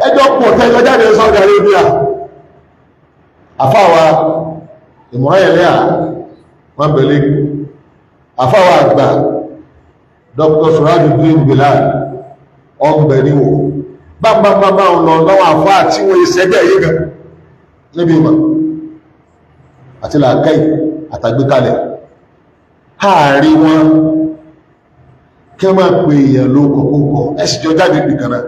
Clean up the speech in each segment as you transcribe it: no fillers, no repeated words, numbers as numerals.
Ẹjọ́ pọ̀ tẹ́jọ jáde Saudi Arabia. Àfáwà ìmọ̀ràn wọ́n bẹ̀lẹ̀ àfáwà àgbà Dr. Surajuddin Bilal ọgbẹ̀ níwò bámbámbámbá ń lọ lọ́wọ́ àfáà tí wọ́n ìṣẹ́gbẹ̀ yìí gan níbi ìmọ̀ àti làákàí àtàgbékalẹ̀ ààrí wọn kí wọ́n máa pè èèyàn ló kọ̀kọ́kọ́ ẹ̀sì jọ jáde nìkan náà.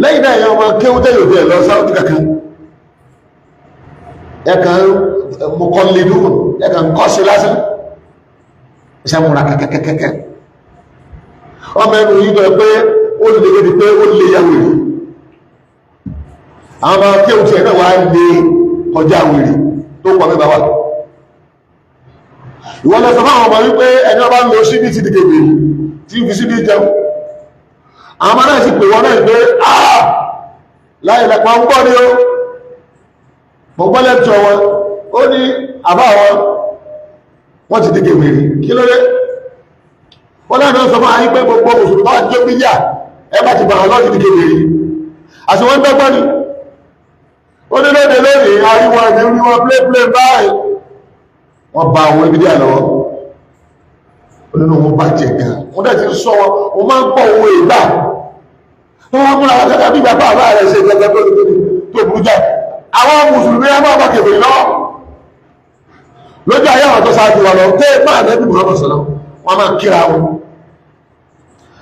Lẹ́yìn náà èèyàn máa kéwú tẹ́yò bí ẹ̀ lọ sáwọ́dí kankan, ẹ̀kàn mọ̀kànlélúhùn, ẹ̀kàn kọ́ sí lásán, iṣẹ́ múra kẹ́kẹ́kẹ́kẹ́. Ọmọ ẹnu yìí lọ pé ó lè débi pé ó lè ya wèrè. Àwọn ọmọ kéwú tiẹ̀ náà wá lè kọjá wèrè tó pọ̀ mẹ́bàá wà. Ìwọ lọ sọ fáwọn ọmọ wípé ẹni ọba ń lo síbí ti dìde wèrè tí ń fi síbí jẹun. Àwọn ọmọ náà sì pè wọ́n náà pé ah láì lẹ́pọ̀ ń gbọ́ ni ó mọ̀ gbọ́ lẹ́tọ̀ wọn. Ó ní àbá wọn wọ́n ti dìde wèrè, kí ló dé? Wọ́n náà sọ fún ayé pé gbogbo mùsùlùmí bá jẹ́ bíyà ẹ bá ti bàrà lọ́ọ̀dì dìde wèrè àti wọ́n gbẹ́gbọ́ ni. Ó ní lóde lónìí ariwo ẹ̀mí rí wọn plé plé báyìí, wọ́n bá àwọn ibi díẹ̀ lọ́wọ́. Ó nínú wọn bá jẹ gan, wọ́n dẹ̀ ti ń sọ wọn, wọ́n máa ń pọ̀ owó ìgbà wọ́n wá múra wọn gẹ́gẹ́ bí bàbá àbá rẹ̀ ṣe gẹ́gẹ́ tó tó burú jáì. Àwọn mùsùlùmí ẹ máa bá kèfèrí lọ́wọ́ lójú ayé àwọn tó ṣáájú wa lọ tẹ́ máa nẹ́bí Muhammad sọ̀rọ̀ wọn máa kíra wọn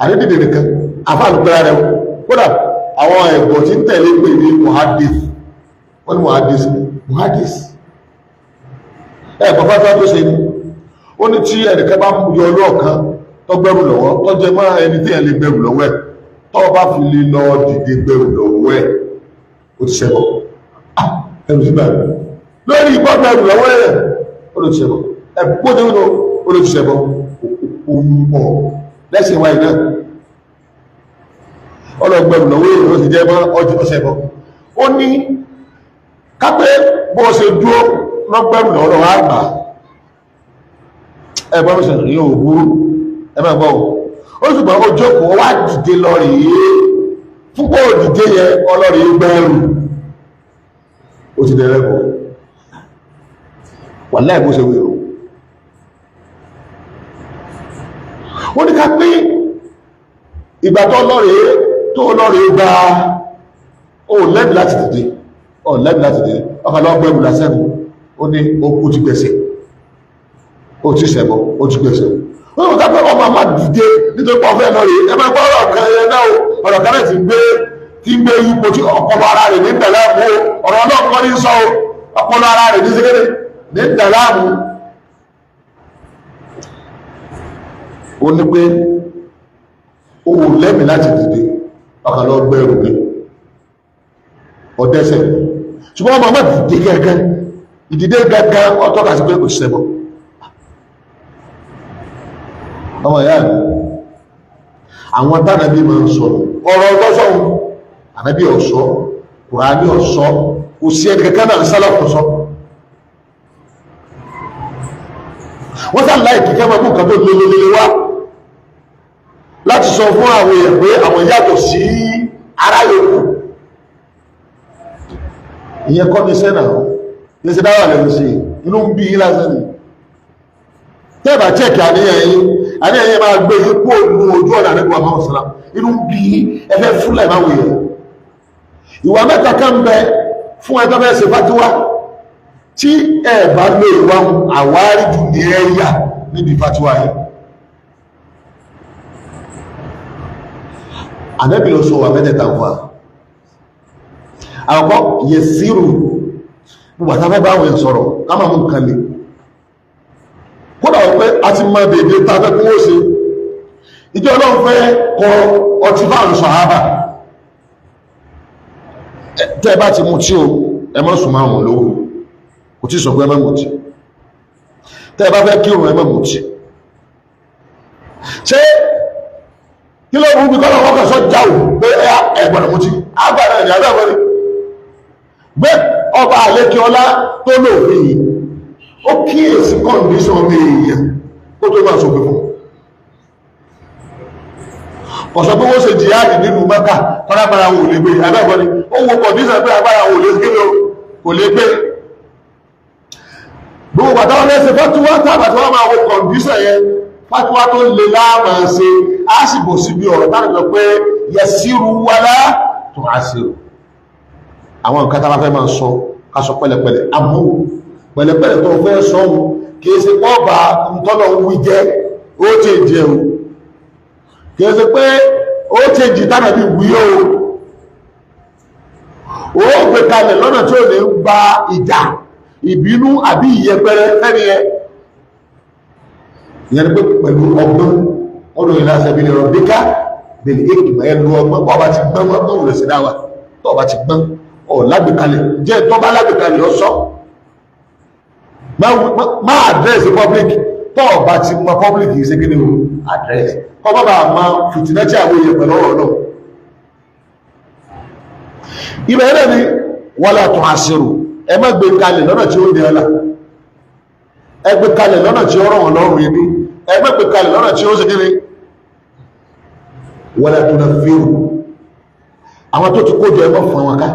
àdédìdì nìkan àfáàlù pẹ́ra rẹ̀. Kódà àwọn ẹ̀gbọ́n tí ń tẹ̀lé pè ní muhadis, wọ́n ní muhadis muhadis ẹ̀gbọ́n fáfá tó ṣe ni. Ó ní tí ẹnìkan bá yọ ọlọ́ọ̀kan tó gbẹ́rù lọ́wọ́ tó jẹ mọ́ ẹni tí ẹ lè gbẹ́rù lọ́wọ́ ẹ̀, tó bá fi lè lọ dìde gbẹ́rù lọ́wọ́ ẹ̀, ó ti ṣẹbọ. Ẹrù síbẹ̀ lórí ìgbọ́ gbẹ́rù lọ́wọ́ ẹ̀, ó ló ti ṣẹbọ. Ẹ̀pọ̀ tó ń lò ó ló ti ṣẹbọ. Òun lẹ́sìn wáyé náà ọlọ́gbẹ̀rù lọ́wọ́ èrò ó sì jẹ́ mọ́ ọjọ́ ṣẹbọ. Ó ní kápẹ́ bó ṣe dúró lọ́gbẹ̀rù lọ́wọ́ lọ́wọ́ àgbà ẹgbọ́n mi sọ̀rọ̀ yóò burú, ẹ máa gbọ́ ó ṣùgbọ́n ó jókòó wá dìde lọ rèé fúnpọ̀ òdìdé yẹ ọlọ́rìí gbẹ́rù ó ti dẹ̀rẹ́ bọ̀. Wà láì bó ṣe wí o. Ó ní ká pé ìgbà tó lọ́rìí tó lọ́rìí gba ó lẹ́bi láti dìde, ó lẹ́bi láti dìde, ọkà lọ gbẹ́rù lásán. Ó ní ó ti gbẹ̀sẹ̀, ó ti ṣẹ̀bọ̀, ó ti gbẹ̀sẹ̀. Ó ní ká pé ọmọ máa dìde nítorí pé ọ̀fẹ́ lọ́rìí ẹ máa gbọ́ ọ̀rọ̀ kan yẹn náà. Ọ̀rọ̀ kan náà ti gbé tí ń gbé ipò tí ọpọlọ ara rẹ̀ ní dàlámù. Ọ̀rọ̀ náà kọ́ ní sọ ọpọlọ ara rẹ̀ ní sígẹ́rẹ́ ní dàlámù. Ó ní pé ó lẹ́mìí láti dìde, ọkàn lọ gbẹ́rù ní ọ̀dẹ́sẹ̀, ṣùgbọ́n ọmọ máa dìde gẹ́gẹ́ ìdìde gẹ́gẹ́ ọtọ́ka sí pé kò ṣẹbọ. Ọmọ ìyá mi, àwọn tánàbí máa ń sọ̀rọ̀ ọ̀rọ̀ ọlọ́sọ̀hún, ànábì ọ̀sọ́, kùránì ọ̀sọ́, kò sí ẹni kankan náà sálàfù sọ. Wọ́n sá láì kíkẹ́ máa mú nǹkan tó lelelele wá láti sọ fún àwọn èèyàn pé àwọn yàtọ̀ sí ara yòókù. Ìyẹn kọ́ ní sẹ́nà ní sí dáwà lẹ́nu sí inú ń bí lásán ni. Tẹ́ẹ̀bà chẹ́ẹ̀kì àníyàn yín, àníyàn yín máa gbé yín kúrò nínú ojú ọ̀nà àníkù àmọ́ ọ̀sán. Inú ń bí ẹfẹ́ fúnlẹ̀ máa wòye. Ìwà mẹ́ta kan bẹ fún ẹgbẹ́ bẹ́ẹ̀ ṣe fatiwa tí ẹ bá lo ìwà àwárí jù ní ẹ̀yà níbi fatiwa yẹn. Ànábì ló sọ wà mẹ́tẹ̀ẹ̀ta fún wa. Àkọ́kọ́ yẹ sírù, gbogbo àtàfẹ́ bá àwọn èèyàn sọ̀rọ̀ ká máa mú nǹkan le. Kódà wọ́n pé a ti mọ bèbè tá a fẹ́ kó ṣe. Ìjọ Ọlọ́run fẹ́ kọ ọtí fáwọn sàhábà. Tẹ́ ẹ bá ti mutí o, ẹ má sùn márùn lóru. Kò tí sọ pé ẹ má mutí. Tẹ́ ẹ bá fẹ́ kírun, ẹ má mutí. Ṣé kí ló mú mi kọ́ lọ́wọ́ kan sọ jáwò pé ẹ gbọ́dọ̀ mutí? Agbára ẹ̀ ní abẹ́ ẹ̀kọ́ ni. Gbé ọba àlékè ọlá tó lófin yìí, ó kíyèsí kọ́ndíṣọ̀n ọmọ èèyàn kó tó máa sọ̀pẹ̀ fún. Kò sọ pé wọ́n ṣe jihadi nínú Mẹ́kà tọ́lágbára wọn ò lè gbé. Abẹ́ẹ̀kọ́ ni ó wo kọ̀dísà pé agbára wọn ò lè gbé, kò lè gbé. Gbogbo bàtà wọn lẹ́sẹ̀ fatuwa tábà tí wọ́n máa wo kọ̀dísà yẹn, fatuwa tó lè láàmà ṣe, á sì bò síbi ọ̀rọ̀ táwọn sọ pé yasiru wala tu'asiru. Àwọn nǹkan tá a bá fẹ́ máa sọ, ká sọ pẹ̀lẹ́pẹ̀lẹ́. Àmọ́ pẹ̀lẹ́pẹ̀lẹ́ tó fẹ́ sọ òun kì í ṣe pọ́ọ̀bà ntọ́nà ń wí jẹ́ ó ti jẹ́ o, kì í ṣe pé ó ti jì tánà bí wí o. Ó gbé kalẹ̀ lọ́nà tí ò ní gba ìjà, ìbínú àbí ìyẹpẹrẹ fẹ́ni yẹn. Ìyẹn ni pé pẹ̀lú ọgbọ́n ọdún ìlà sẹ́bi lè rọ̀ bíká bèlè èkìmọ̀ ẹ lu ọgbọ́n. Bọ́ọ̀ bá ti gbọ́n wọ́n gbọ́n rẹ̀ sí dáwà. Tọ́ọ̀ bá ti gbọ́n ọ̀ lágbèkalẹ̀ jẹ́ tọ́ bá lágbèkalẹ̀ ọ sọ. Má àdírẹ́sì public. Tọ́ọ̀ bá ti mọ public yìí ṣe kí ni o àdírẹ́sì kọ́ bá bá ma fìtínẹ́tì àwọn èèyàn pẹ̀lú ọ̀rọ̀ náà. Ibẹ̀ yẹn ni wala tu'asiru, ẹ má gbé kalẹ̀ lọ́nà tí ó ní ọlá, ẹ gbé kalẹ̀ lọ́nà tí ó rọ̀ wọ́n lọ́rùn ibi, ẹ má gbé kalẹ̀ lọ́nà tí ó ṣe kí ni wala tunaffiru. Àwọn tó ti kójọ ẹ má fún wọn ká.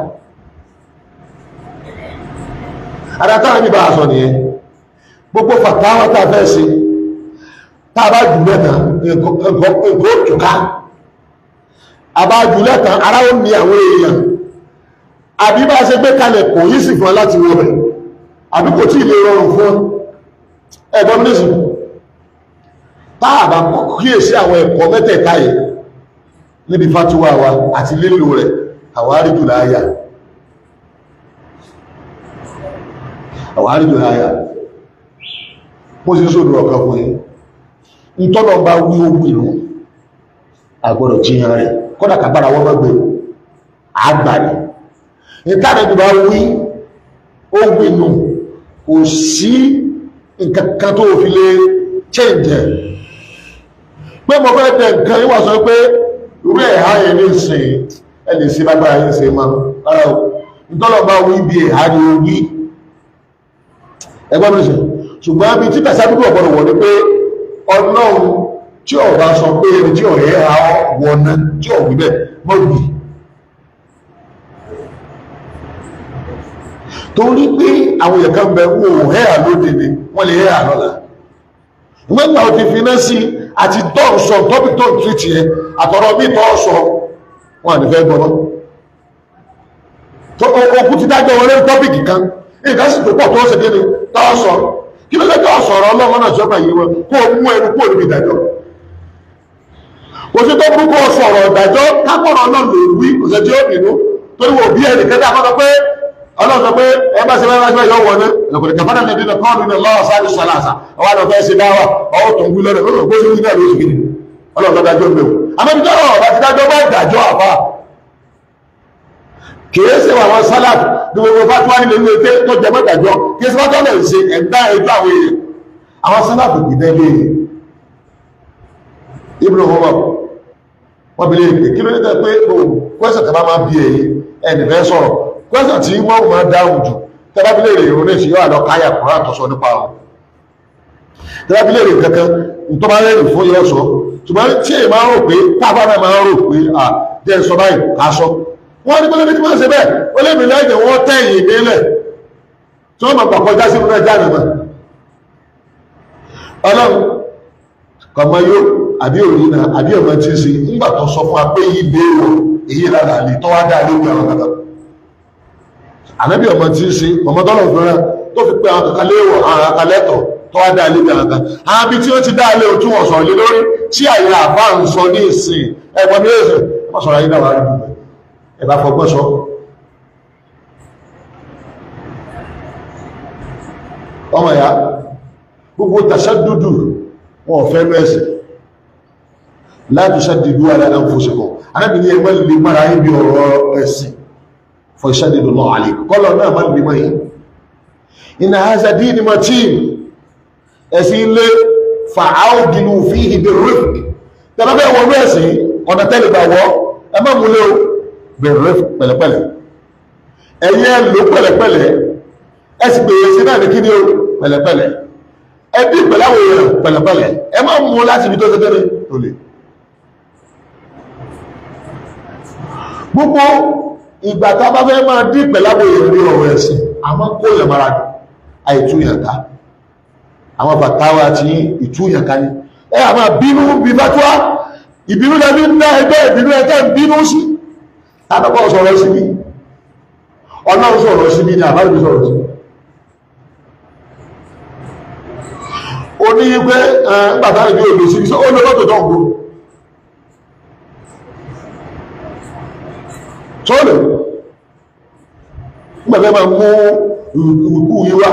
Àdàtàrà mi bá a sọ nìyẹn. Gbogbo fàtàwà tá a fẹ́ ṣe, tá a bá jù lẹ́tàn nǹkan ó túká, a bá jù lẹ́tàn ara ó ní àwọn èèyàn, àbí bá a ṣe gbé kalẹ̀ kò yí sì fún ọ láti wọ bẹ̀, àbí kò tí ì lè rọrùn fún ẹ̀gbọ́n mínísì. Tá a bá kíyèsí àwọn ẹ̀kọ́ mẹ́tẹ̀ẹ̀ta yìí níbi fatuwa wa àti lílo rẹ̀, àwárí jù láyà, àwárí jù láyà. Mo sì ń sòdò ọ̀kan fún yín, ntọ́nà bá wí ó wí nù, àgbọ̀dọ̀ jiyàn rẹ̀ kọ́dà kàbára wọ́n bá gbé àgbà ni. Ìtànàbí bá wí ó wí nù, kò sí nǹkan kan tó fi lè change ẹ̀. Pé mo fẹ́ tẹ nǹkan yín wá sọ pé irú ẹ̀há yẹn ní ìsìn ẹ lè ṣe lágbára yín ṣe mọ́ rárá o. Ntọ́nà bá wí bí ẹ̀há ni ó wí, ẹgbọ́n mi sè. Ṣùgbọ́n ibi tí tàṣà dúdú ọ̀gbọ́dọ̀ wọ̀ ni pé Ọlọ́run tí ọba sọ pé ẹni tí ọ̀rẹ́ ha wọ̀nà tí ọ̀wí bẹ́ẹ̀ mọ́ wí. Torí pé àwọn èèyàn kan bẹ wò ó hẹ́ àlóde ni wọ́n lè hẹ́ àlọ́la. Ìwé ìgbà ò ti fi iná sí àti tó ń sọ tọ́pì tó ń tìrìtì yẹn àtọ̀rọ̀ mí tó ń sọ wọn à ní fẹ́ gbọ́ mọ́. Okú ti dájọ́ wọn lórí tọ́pìkì kan, nǹkan sì tó pọ̀ tó ń ṣe kí ni tó ń sọ. Kí ló dé tó sọ̀rọ̀ Ọlọ́run náà sọ́gbà yìí wọn kó o mú ẹnu kúrò níbi ìdájọ́? Kò sí tó burú kó o sọ̀rọ̀ ìdájọ́ kápọ̀rọ̀ náà lè wí, kò sẹ́ tí ó bínú torí wò bí ẹnì kẹta kọ́ sọ pé Ọlọ́run sọ pé ẹ bá ṣe bá ṣe yọ wọ̀ ní lọ́kùnrin kẹfà náà lẹ́bí kọ́ọ̀lù ní lọ́wọ́ sáré sàlàsà ọwọ́ àlọ́ fẹ́ ṣe dáwà ọwọ́ tó ń wí lọ́dọ̀ lọ́dọ̀ bó ṣe wí náà lóṣù kìíní Ọlọ́run ló dájọ́ mi o. Àmọ́ ibi tọ́rọ̀ ọba ti dájọ́ bá dájọ́ àfa kìí ṣe wà wọn sálàf ní gbogbo fatuwa nílé ìwé tẹ tó jẹ mọ́tàjọ́ kìí ṣe fatuwa lè ṣe ẹ̀dá ẹjọ́ àwọn èèyàn. Àwọn sálàf kì í dẹ́lé Ibn Umar wọ́n bi lè pè kí ló dé pé o kwẹ́sàn tẹ́ bá máa bí ẹ̀yìn ẹnì fẹ́ sọ̀rọ̀ kwẹ́sàn tí wọ́n máa dáhùn jù tẹ́ bá bi lè rè ìrònú ìṣe yóò àlọ́ káyà kúrò àtọ̀sọ nípa wọn. Tẹ́ bá bi lè rè kankan ntọ́ bá rẹ̀ fún yọ sọ, ṣùgbọ́n tí èyí máa ń rò pé tábà náà máa ń rò pé à jẹ́ sọ báyìí ká sọ. Wọ́n ní pẹ́lẹ́bí tí wọ́n ṣe bẹ́ẹ̀ ó lè mìíràn ẹ̀jẹ̀ wọ́n tẹ̀yìn nílẹ̀ tí wọ́n máa gbàkọjá sínú náà jáde náà. Ọlọ́run kọ̀mọ yóò àbí òrí náà àbí ọmọ tí ń ṣe ńgbà tó sọ fún wa pé yìí béèrò èyí lára àlè tó wá dáa lórí àwọn kankan. Ànábì ọmọ tí ń ṣe ọmọ tọ́lọ̀ fúnra tó fi pé àwọn kankan léèwọ̀ àwọn kankan lẹ́tọ̀ tó wá dáa lórí àwọn kan. Àwọn ibi tí ó ti dáa lé òtún wọ̀n sọ̀rọ̀ lé lórí tí àyè àbá ń sọ ní ìsìn ẹ̀gbọ́n mi lè wọ́n sọ̀rọ̀ ayé náà wà lójú ẹ̀ bá fọgbọ́n sọ. Ọmọ ìyá gbogbo tàṣà dúdú wọn ò fẹ́ lọ ẹ̀sìn láti ṣàdìdú ara anfusikum. Arábìnrin ẹgbẹ́ lè mara ibi ọ̀rọ̀ ẹ̀sìn fọ ìṣàdìdú lọ àlè kọ́lọ̀ náà má lè mọ́ yìí. Inna hadha dini matin, ẹ̀sìn ilé fa'awdilu fihi birrifq. Tẹ́lá bẹ́ẹ̀ wọnú ẹ̀sìn ọ̀nà tẹ́lẹ̀ gbà wọ́ ẹ má múlẹ̀ o birrifq pẹ̀lẹ́pẹ̀lẹ́, ẹ̀yin ẹ̀ lò pẹ̀lẹ́pẹ̀lẹ́, ẹ sì pèyè sí náà ní kíni o pẹ̀lẹ́pẹ̀lẹ́, ẹ bí pẹ̀láwọ̀ èèyàn pẹ̀lẹ́pẹ̀lẹ́, ẹ má mú láti ibi tó ṣe tẹ́lẹ̀ tó le. Gbogbo ìgbà tá a bá fẹ́ máa dín pẹ̀láwọ̀ èèyàn ní ọ̀rọ̀ ẹ̀sìn, àmọ́ kó yàn mara ní àìtúyàn ká. Àwọn bàtàwà àti ìtúyàn ká ní ẹ àmà bínú bí fatuwa. Ìbínú lẹ́bí ń dá ẹgbẹ́, ìbínú ẹgbẹ́ ń bínú sí. Tàbí sọ̀rọ̀ sí bí Ọlọ́run sọ̀rọ̀ sí bí ní àbájú sọ̀rọ̀ sí. Ó ní pé ńgbàtà ìbí òlò sí bí ó lọ́tọ̀ tó ń gbó sọ́ọ̀lẹ̀ nígbàtà máa mú ìwùkú yíwá.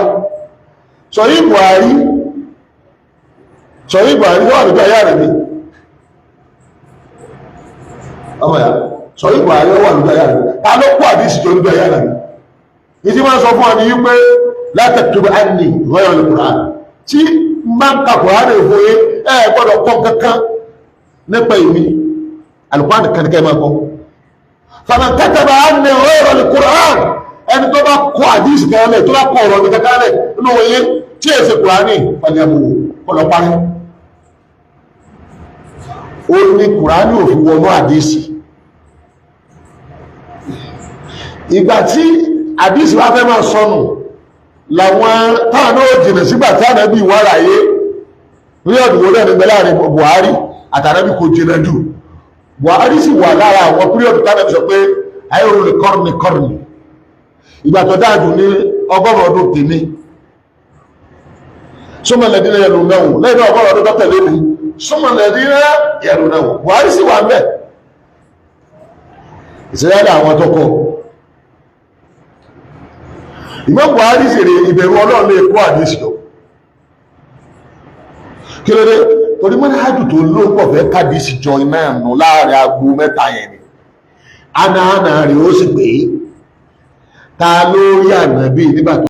Sọ̀yí Buhari, sọ̀yí Buhari wà lójú ayé rẹ̀ ní ọmọ ya. Sọ̀yí Buhari wà lójú ayé rẹ̀. Ta ló kó àdísì tó lójú ayé rẹ̀? Ìdí máa sọ fún ọ ní wípé látẹ̀tùbẹ̀ àní rọ́yọ̀ ní Kùránì tí máa ń ka Kùránì fún yín, ẹ gbọ́dọ̀ kọ́ kankan nípa ìmí Al-Kùránì kankan máa kọ́. Faman kataba anni ghayra al-Qur'an, ẹni tó bá kọ àdísì kan lẹ̀, tó bá kọ ọ̀rọ̀ mi kankan lẹ̀ nínú wọ̀nyí tí èsì Kùránì, pàdé kọlọ parí. Ó ní Kùránì ò fi wọnú àdísì. Ìgbà tí àdísì wá fẹ́ máa sọnù làwọn táwọn náà jìnà sígbà tí ànábì wà láyé. Ní ọdún wo náà nígbẹ́ láàrin Buhari àtànábì kò jìnà jù. Buhari sì wà lára àwọn píríọ̀dù tánàbì sọ pé ayélujára lè kọ́rùnì kọ́rùnì. Ìgbà tó dáa jù ní 100 ọdún tèmi, súnmọ̀lẹ́dínlẹ̀ yẹnu náà lẹ́yìn náà 100 ọdún tó tẹ̀lé mi, súnmọ̀lẹ́dínlẹ̀ yẹnu náà. Buhari sì wà ń bẹ̀. Ìṣẹ́yàdà àwọn tó kọ Imam Buhari sì rè, ìbẹ̀rù Ọlọ́run lè kó àdísì lọ. Kí ló dé? Torí mọ́nájú tó ló pọ̀ fẹ́ kádìsì jọ iná ẹ̀nù láàrin agbo mẹ́ta yẹn ni àná rẹ̀ ó sì pé ta ló rí ànábì nígbà tó